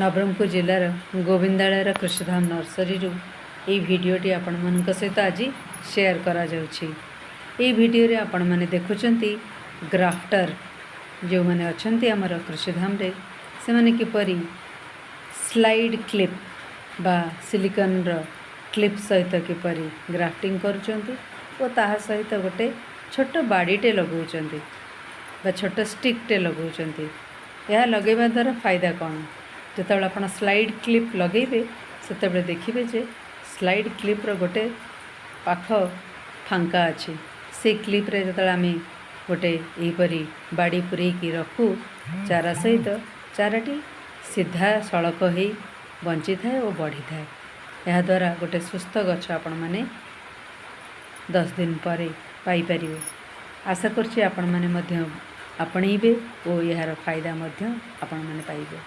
ନବରଙ୍ଗପୁର ଜିଲ୍ଲାର ଗୋବିନ୍ଦାଳୟର କୃଷିଧାମ ନର୍ସରୀରୁ ଏହି ଭିଡ଼ିଓଟି ଆପଣମାନଙ୍କ ସହିତ ଆଜି ସେୟାର କରାଯାଉଛି। ଏହି ଭିଡ଼ିଓରେ ଆପଣମାନେ ଦେଖୁଛନ୍ତି, ଗ୍ରାଫ୍ଟର ଯେଉଁମାନେ ଅଛନ୍ତି ଆମର କୃଷିଧାମରେ, ସେମାନେ କିପରି ସ୍ଲାଇଡ୍ କ୍ଲିପ୍ ବା ସିଲିକନ୍ର କ୍ଲିପ୍ ସହିତ କିପରି ଗ୍ରାଫ୍ଟିଂ କରୁଛନ୍ତି ଓ ତାହା ସହିତ ଗୋଟେ ଛୋଟ ବାଡ଼ିଟେ ଲଗାଉଛନ୍ତି ବା ଛୋଟ ଷ୍ଟିକ୍ଟେ ଲଗାଉଛନ୍ତି। ଏହା ଲଗାଇବା ଦ୍ୱାରା ଫାଇଦା କ'ଣ? ଯେତେବେଳେ ଆପଣ ସ୍ଲାଇଡ୍ କ୍ଲିପ୍ ଲଗାଇବେ, ସେତେବେଳେ ଦେଖିବେ ଯେ ସ୍ଲାଇଡ୍ କ୍ଲିପ୍ର ଗୋଟେ ପାଖ ଫାଙ୍କା ଅଛି। ସେଇ କ୍ଲିପ୍ରେ ଯେତେବେଳେ ଆମେ ଗୋଟେ ଏହିପରି ବାଡ଼ି ପୂରେଇକି ରଖୁ ଚାରା ସହିତ, ଚାରାଟି ସିଧା ସଳଖ ହେଇ ବଞ୍ଚିଥାଏ ଓ ବଢ଼ିଥାଏ। ଏହାଦ୍ୱାରା ଗୋଟେ ସୁସ୍ଥ ଗଛ ଆପଣମାନେ 10 ଦିନ ପରେ ପାଇପାରିବେ। ଆଶା କରୁଛି ଆପଣମାନେ ମଧ୍ୟ ଆପଣେଇବେ ଓ ଏହାର ଫାଇଦା ମଧ୍ୟ ଆପଣମାନେ ପାଇବେ।